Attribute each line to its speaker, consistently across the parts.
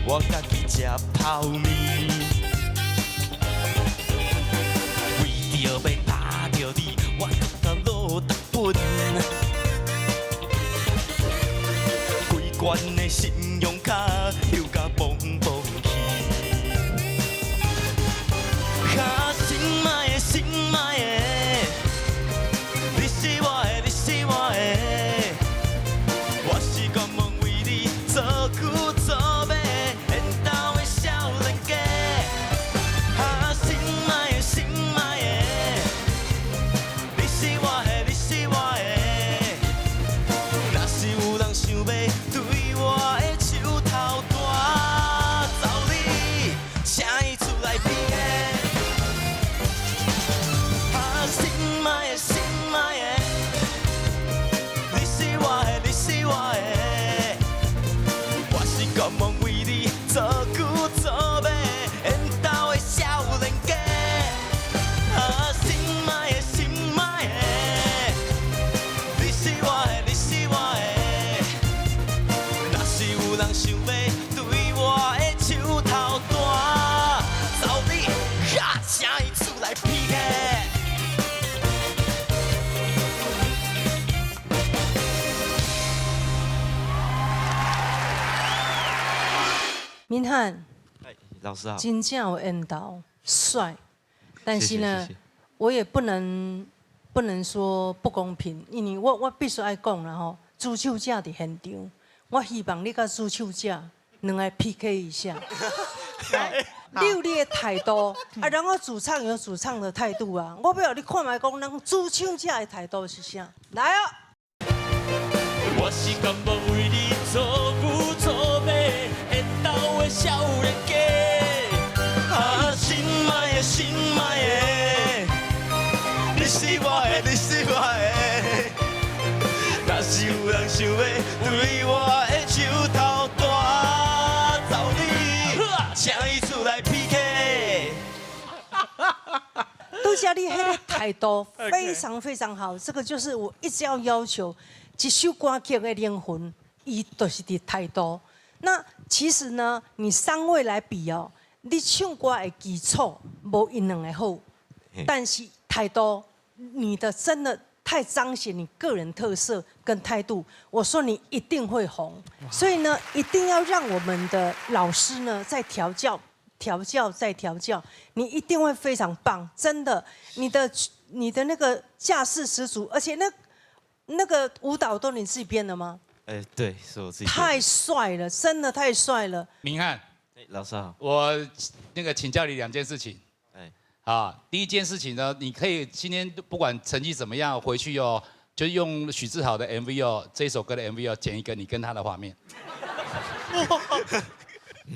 Speaker 1: 我家己食泡麵。為著欲拍著你，我骨頭落逐本。規罐的信用卡搝甲膨膨去。哈，心愛的心愛的，你是我的，你是我的，我是甘願為你做牛做馬，緣投的少年家。哈，心愛的心愛的，你是我的，你是我的，若是有人想欲對我的手頭彈走你，請伊出來 PK。啊，心愛的，心愛的，你是我的，你是我的，我是甘願為你做牛做馬，緣投的少年家。啊，心愛的，心愛的，你是我的，你是我的，若是有人想欲對我的手頭彈走你，哈，請伊出來 PK。
Speaker 2: 明翰，
Speaker 1: 哎，老師好。
Speaker 2: 真正有緣投，帥，但是呢，
Speaker 1: 謝謝謝謝。
Speaker 2: 我也不能說不公平，因為我必須愛講啦吼，主唱者佇現場，我希望你佮主唱者兩个 PK 一下。你有你的態度，啊，然後主唱有主唱的態度啊。我欲予你看覓講，咱主唱者的態度是啥？來哦！
Speaker 1: 我是甘願為你做牛做馬，緣投的少年家。啊，心愛的，心愛的，你是我的，你是我的。若是有人想欲對我的手頭彈走你，請伊出來 PK。
Speaker 2: 拄才你彼个態度非常非常好，這個就是我一直要求一首歌曲的靈魂，伊就是佇態度。那其實呢，你三位來比哦，你唱歌的基礎無𪜶兩个好，但是態度，你的真的太彰顯你個人特色跟態度。我說你一定會紅，所以呢，一定要讓我們的老師呢再調教。調教再調教，你一定會非常棒，真的。你的那個架勢十足，而且那個舞蹈都你自己編的嗎？
Speaker 1: 哎，對，是我自己。
Speaker 2: 太帥了，真的太帥了。
Speaker 3: 明翰，
Speaker 1: 哎，老師好。
Speaker 3: 我那個請教你兩件事情。
Speaker 1: 哎，
Speaker 3: 啊，第一件事情呢，你可以今天不管成績怎麼樣，回去哦，就用許志豪的 MV 哦，這首歌的 MV 哦，剪一個你跟他的畫面，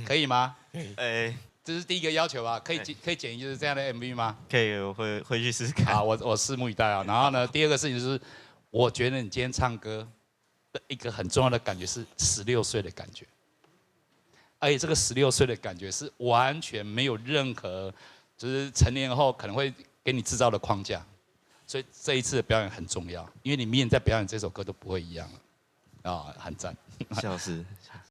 Speaker 3: 可以嗎？
Speaker 1: 哎。
Speaker 3: 這是第一個要求啊，可以剪一個這樣的 MV 嗎？
Speaker 1: 可以，我會回去試試看。
Speaker 3: 好，我拭目以待啊。然後呢，第二個事情就是，我覺得你今天唱歌的一個很重要的感覺是十六歲的感覺，而且這個十六歲的感覺是完全沒有任何就是成年後可能會給你製造的框架，所以這一次的表演很重要，因為你明年在表演這首歌都不會一樣了，啊，很讚。
Speaker 1: 謝老師。